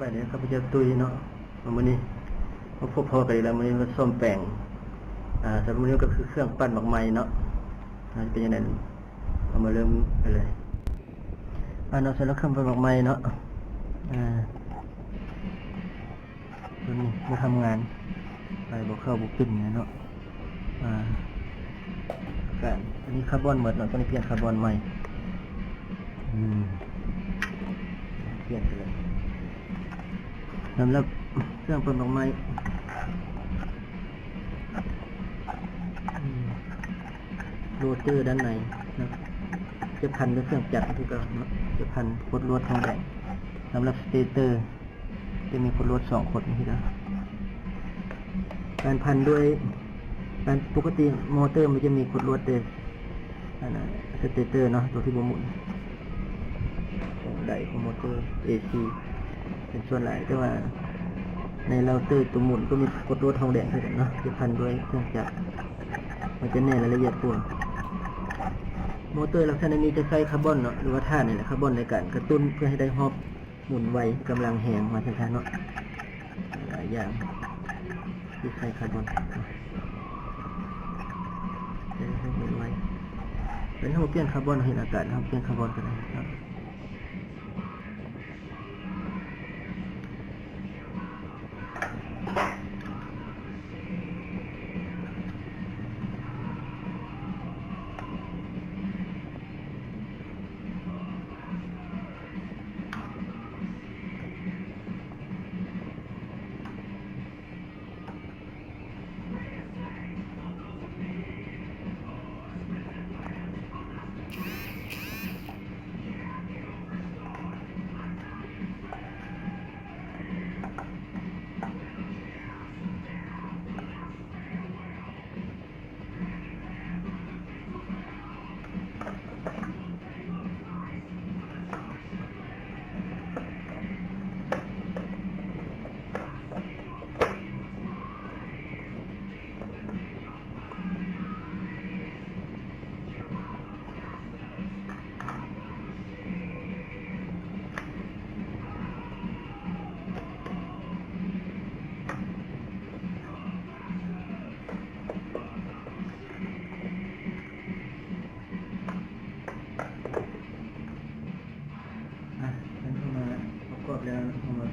ໄປເດີ ຂ້າພະເຈົ້າຕຸ້ຍເນາະ ມື້ນີ້ມາພົບພໍ້ກັນອີກແລ້ວ. ມື້ນີ້ມາສ້ອມແປງ ອ່າ ສຳລັບມື້ນີ້ກໍຄືເຄື່ອງປັ່ນໝາກໄມ້ເນາະ ເປັນຈັ່ງໃດ ເຮົາມາເລີ່ມກັນເລີຍ. ອ່າ ເນາະ ສຳລັບເຄື່ອງປັ່ນໝາກໄມ້ເນາະ ອ່າ ຕົວນີ້ບໍ່ທຳງານ ໄປບໍ່ເຂົ້າບໍ່ຂຶ້ນເນາະ. ອ່າ ການ ອັນນີ້ຄາບອນໝົດເນາະ ຕ້ອງໄດ້ປ່ຽນຄາບອນໃໝ່. ອືມ ປ່ຽນໄປເລີຍ. ສຳລັບເຄື່ອງປັ່ນໝາກໄມ້ ອືມ ໂຣເຕີດ້ານໃນເນາະ ຈະພັນດ້ວຍເຄື່ອງຈັກຄືເກົ່າເນາະ ຈະພັນກົດລວດທອງແດງ. ສຳລັບສະເຕເຕີ ຈະມີກົດລວດສອງຄົດນີ້ເນາະ. ການພັນດ້ວຍ ການ ປົກກະຕິມໍເຕີມັນຈະມີກົດລວດແຕ່ ອັນນັ້ນ ສະເຕເຕີເນາະ ຕົວທີ່ບໍ່ໝູນ ຂອງໄດຂອງມໍເຕີເອຊີເປັນສ່ວນຫຼາຍ, ແຕ່ວ່າໃນເລົາເຕີຕົວໝູນກໍມີກົດລວດທອງແດງຄືກັນເນາະ ທີ່ພັນດ້ວຍເຄື່ອງຈັກ ມັນຈະແໜ້ນ ແລະ ລະອຽດກວ່າ. ມໍເຕີລັກສະນະນີ້ຈະໃຊ້ຄາບອນເນາະ ຫຼືວ່າຖ່ານນີ້ແຫຼະ ຄາບອນໃນການກະຕຸ້ນເພື່ອໃຫ້ໄດ້ຮອບ ໝູນໄວ ກຳລັງແຮງ ວ່າຊັ້ນຊະເນາະ. ຫຼາຍຢ່າງທີ່ໃຊ້ຄາບອນ ໃຊ້ໃຫ້ໝູນໄວ. ເປັນເຮົາປ່ຽນຄາບອນ ເຮັດອາກາດ ເຮົາປ່ຽນຄາບອນກໍໄດ້ເນາະ. ອ່ະ ເຮົາມາປະກອບແລ້ວ ເຮົາມາ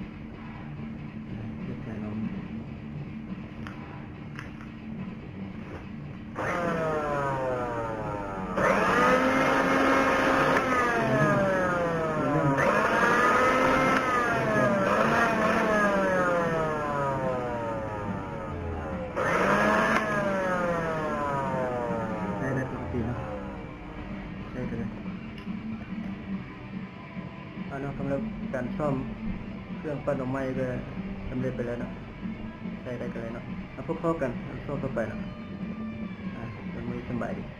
ເຮັດໃສ່ລອງ. ໃຊ້ໄດ້ປົກກະຕິເນາະ ໃຊ້ໄດ້ເລີຍ. ອ່າ ເນາະ ສຳລັບການສ້ອມເຄື່ອງປັ່ນດອກໄມ້ກໍສຳເລັດໄປແລ້ວເນາະ ໃຊ້ໄດ້ກັນເລີຍເນາະ. ມາພົບພໍ້ກັນໃນຊ່ວງຕໍ່ໄປເນາະ. ອ່າ ສຳບາຍດີ.